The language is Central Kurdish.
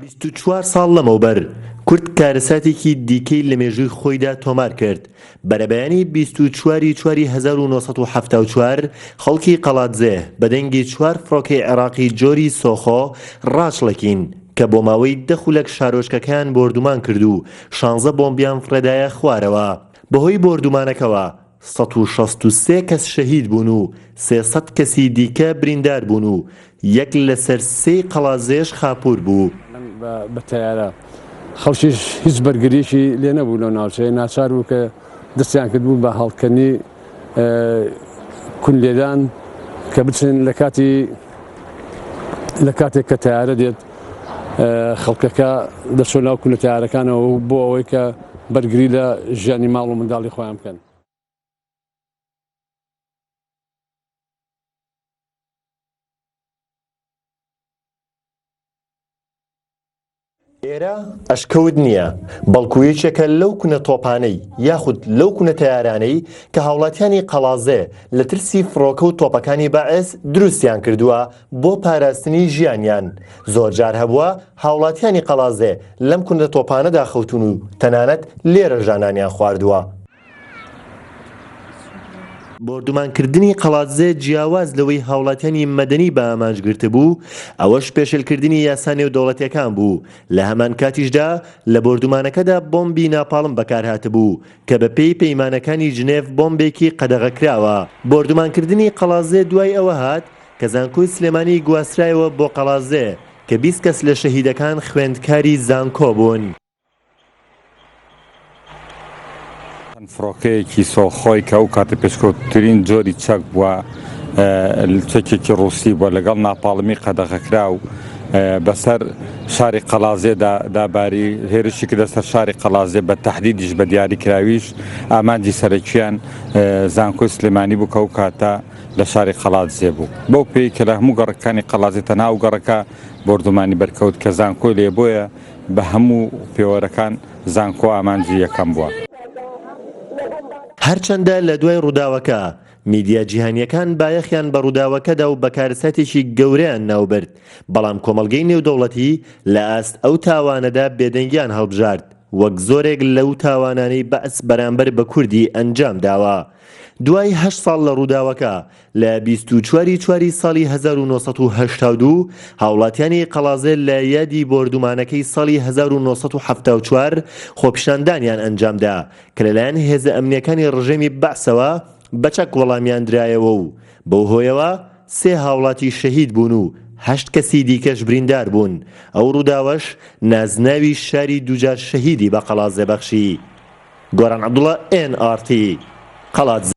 24 ساڵ لەمەوبەر کورد کارەساتێکی دیکەی لە مێژووی خۆیدا تۆمار کرد، بەرەبەیانی 24 ی چواری 1974 خەڵکی قەڵادزێ بە دەنگی چوار فڕۆکەی عێراقی جۆری سۆخۆ ڕاچڵەکین کە بۆ ماوەی دە خولەک شارۆچکەکەیان بۆردومان کرد و شانزە بۆمبیان فڕێدایە خوارەوە. بەهۆی بۆردومانەکەوە 163 کەس شەهید بوون و 300 کەسی دیکە بریندار بوون و یەک لەسەر سێی قەڵادزێش خاپوور بوو. بە تەیارە خەڵکیش هیچ بەرگریەکی لێ نەبوو لەو ناوچەیە ناچار بوو کە دەستیان کردبوو بە هەڵکەنی کون لێدان کە بچن لە کاتی لە کاتێک کە تەیارە دێت خەڵکەکە دەچۆ ناو کونە تەیارەکانەوە بۆ ئەوەی کە بەرگری لە ژیانی ماڵ و منداڵی خۆیان بکەن. ئێرە ئەشکەوت نییە، بەڵکو یەکێکە لەو کونە تۆپانەی یاخود لەو کونە تەیارانەی کە هاوڵاتیانی قەڵازێ لە ترسی فڕۆکە و تۆپەکانی بەعس دروستیان کردووە بۆ پاراستنی ژیانیان، زۆرجار هەبووە هاوڵاتیانی قەڵازێ لەم کونە تۆپانەدا خەوتوون و تەنانەت لێرەشدا نانیان خواردووە. بۆردومانکردنی قەڵادزێ جیاواز لەوەی هاوڵاتیانی مەدەنی بە ئامانج گرتبوو، ئەوەش پێشێلکردنی یاسا نێودەوڵەتیەکان بوو، لە هەمانکاتیشدا لە بۆردومانەکەدا بۆمبی ناپاڵم بەکارهاتبوو کە بەپێی پەیمانەکانی جنێڤ بۆمبێکی قەدەغەکراوە. بۆردومانکردنی قەڵادزێ دوای ئەوە هات کە زانکۆی سلێمانی گواسترایەوە بۆ قەڵادزێ کە 20 کەس لە شەهیدەکان خوێندکاری زانکۆ بوون. چەند فڕۆکەیەکی سۆخۆی کە ئەو کاتە پێشکەوتترین جۆری چەک بووە، چەکێکی ڕووسی بووە لەگەڵ ناپاڵمی قەدەغەکراو بەسەر شاری قەڵازێدا داباری هێرشی کردە سەر شاری قەڵازێ بە تەحدیدیش بە دیاریکراویش ئامانجی سەرەکیان زانکۆی سلێمانی بوو کە ئەو کاتە لە شاری قەڵادزێ بوو بەو پێی کە لە هەموو گەڕەکانی قەڵادزێ تەنها ئەو گەڕەکە بۆردومانی بەرکەوت کە زانکۆی لێ بۆیە بە هەموو پێوەرەکان زانکۆ ئامانجی یەکەم بووە. هەرچەندە لە دوای ڕووداوەکە میدیا جیهانییەکان بایەخیان بە ڕووداوەکەدا و بە کارەساتێکی گەورەیان ناوبرد، بەڵام کۆمەڵگەی نێودەوڵەتی لە ئاست ئەو تاوانەدا بێدەنگیان هەڵبژارد، وەک زۆرێک لەو تاوانانەی بەعس بەرامبەر بە کوردی ئەنجام داوە. دوای هەشت ساڵ لە ڕووداوەکە، لە 24 ی چواری ساڵی 1982 هاوڵاتیانی قەڵازێ لە یادی بۆردومانەکەی ساڵی 1974 خۆپیشاندانیان ئەنجامدا کە لەلایەن هێزە ئەمنیەکانی ڕژێمی بەعسەوە بە چەک وەڵامیان درایەوە و بەو هۆیەوە سێ هاوڵاتی شەهید بوون و هەشت کەسی دیکەش بریندار بوون، ئەو ڕووداوەش نازناوی شاری دووجار شەهیدی بە قەڵازێ بەخشی. گۆران عەبدوڵا، ئێن ئاڕ تی، قەڵادزێ.